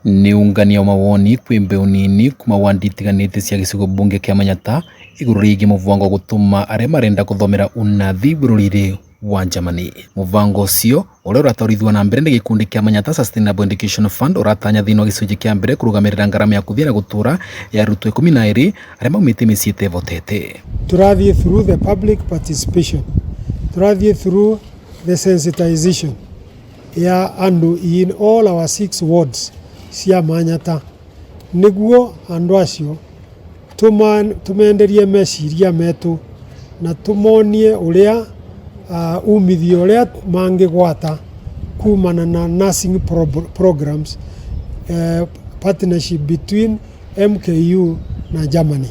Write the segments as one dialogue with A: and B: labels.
A: Nĩ ũngania wa mawoni kwĩ mbeũ nini kuma wandi itiganĩte cia gĩcigo mbunge kĩa Manyatta igũrũ rĩgiĩ mũbango wa gũtũma arĩa marenda gũthomera ũnathi bũrũri-inĩ wa Germany. Mũbango ũcio ũrĩa ũratwarithio na mbere nĩ gĩkundi kĩa Manyatta Sustainable Education Fund ũratanya thĩinĩ wa gĩcunjĩ kĩa mbere kũrũgamĩrĩra ngarama ya kũthiĩ na gũtũra ya arutwo 12 arĩa maumĩte mĩciĩ ĩtehotete.
B: Tũrathiĩ through the public participation, tũrathiĩ through the sensitization ya andũ in all our six wards cia Manyatta nĩguo andũ acio tũmenderie meciria metũ na tũmonie ũrĩa umithio ũrĩa mangĩgwata kumana na nursing programs, partnership between MKU na Germany.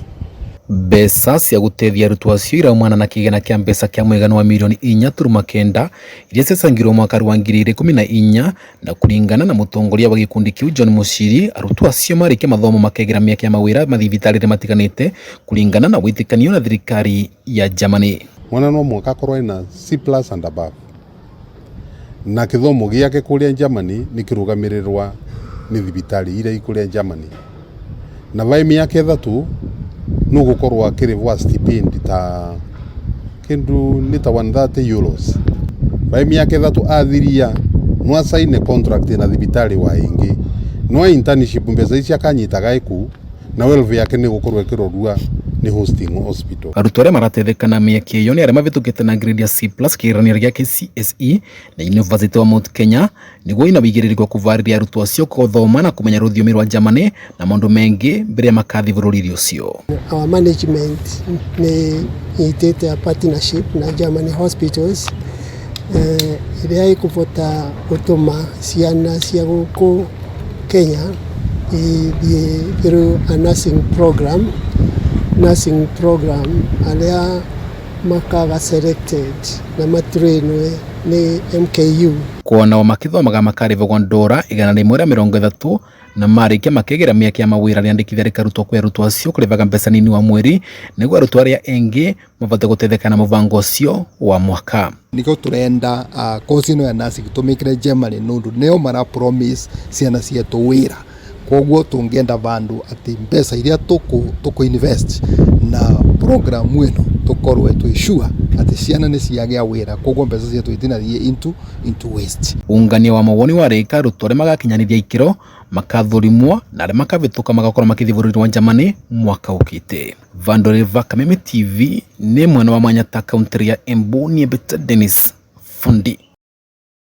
A: Mbeca cia gũteithia arutwo acio iraumana na kĩgĩna kĩa mbeca kĩa mũigana wa mirioni 4.9 iria ciacangirwo mwaka wa 2014 na kũringana na mũtongoria wa gĩkundi kĩu John Muchiri, arutwo acio marĩkia mathomo makegera mĩeke ya mawĩra mathibitarĩ-inĩ matiganĩte kũringana na wĩtĩkanio na thirikari ya Germany.
C: Mwana no mũhaka akorwo ena C plus and above na gĩthomo gĩake kũrĩa Germany nĩ kĩrũgamĩrĩrwa nĩ thibitarĩ iria i kũrĩa Germany, na vai mĩaka 3 nũgũkorwo akĩrĩhwa stipend ta kĩndũ nĩ ta €130. Vai mĩaka 3 athiria no acaine contract na thibitarĩ wa ĩngĩ no internship, mbeca ici akanyitaga ĩkũu na welfare yake nĩ gũkorwo ĩkĩrorua nĩ hosting hospital.
A: Arutwo arĩa marateithĩka na mĩeke ĩyo nĩ arĩa mavĩtũkĩte na grade ya C plus kĩgeranio gĩa KCSE na University wa Mount Kenya nĩguo ina wĩigĩrĩrĩki wa kũvarĩria arutwo acio gũthoma na kũmenya rũthiomi rwa Germany na maũndũ mengĩ mbere ya makathi bũrũri-inĩ ũcio.
D: Our management nĩ nyitĩte a partnership na Germany hospitals ĩrĩa ĩkũbota gũtũma ciana cia gũkũ Kenya ithiĩ through a nursing program arĩa makaga selected na matrainwe nĩ MKU.
A: Kuona o makĩthomaga makarĩhagwo $130 na marĩkia makegera mĩeke ya mawĩra. Rĩandĩkithia rĩkarutwo kwĩ arutwo acio kũrĩhaga mbeca nini wa mweri nĩguo arutwo arĩa engĩ mabote gũteithĩka na mũbango ũcio wa mwaka.
E: Nikio turenda course ino ya nursing tumikire Germany nundu nio mara promise ciana cietu wira. Koguo tungienda vandu ati mbeca iria tuku invest na program ino tukorwe twi sure ati ciana ni ciagĩa wira, koguo mbeca cietu itinathie into waste.
A: Ungania wa mawoni warĩka, arutwo arĩa magakinyanĩria ikĩro makathurimwo na arĩa makavĩtũka magakorwo makĩthiĩ bũrũri wa Germany mwaka ũkĩte. Vandoreva Kameme TV nĩ mwena wa Manyatta, kaunti ya Embu. Niĩ Dennis Fundi.